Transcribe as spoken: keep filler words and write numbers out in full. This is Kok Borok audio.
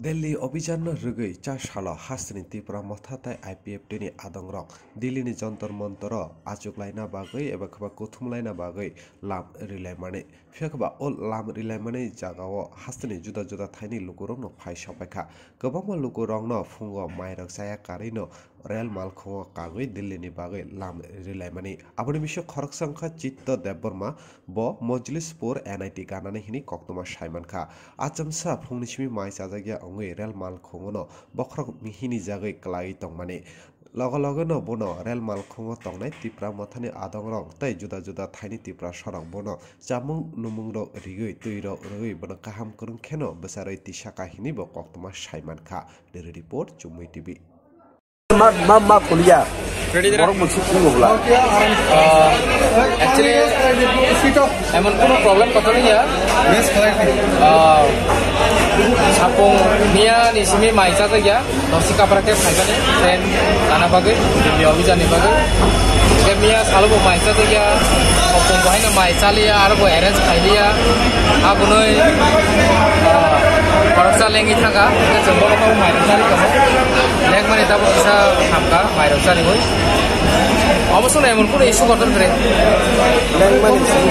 Delhi Abhijan no rwgwi cha salo hasteni Tipra Motha tai I P F T ni adongrok Delhi ni Jantar Mantaro achuklaina bagwi eba kheba kuthumlaina bagwi lam rilaimani. Phiya kheba o lam rilaimani jagao hasteni juda juda thaini lukurokno phai sokbaikha. Kwbangma lukurokno phungo mairok chaya karwino rel malkhungo kagwi Delhi ni bagwi lam rilaimani. Aboni bisio khoroksa wngkha Chitto Debbarma, bo Mojlispur N I T ganani hini koktwma saimankha. Achamsa phungni simi mai chajakya wngwi rel malkhungono bokhorok hini jagwi kwlaiwi tongmani. Logo logono bono rel malkhungo tongnai Tipra Mothani adongrok tei juda juda thaini Tiprasarok bono chamung numungrok riwi twirok rwwi bono kaham kwrwng kheno bwcharwi tisaka hini bo koktwma saimankha. Bureau Report, Chumui T V. Ma, ma, ma, kuliya. Ready, ready. Borok mosi phungo bla. Ah, actually, emon kono problem koto niya. Ah, sapung niya ni simi mai chajakya. Dosi kapra ke phaikani, train kana bagwi, Delhi Abhijan ni bagwi. Ke miya salo bo mai chajakya, sapung bo haino mai chaliya, aro bo arrange khailiya. Abonoi, ah, khoroksa lengwi thangkha, ke chwng bono mai rok chali tongo. Lengmani tabuk kisa hamkha, mai rok chaliwi. Omo songno emon kono issue kotor kre. Lengmani issue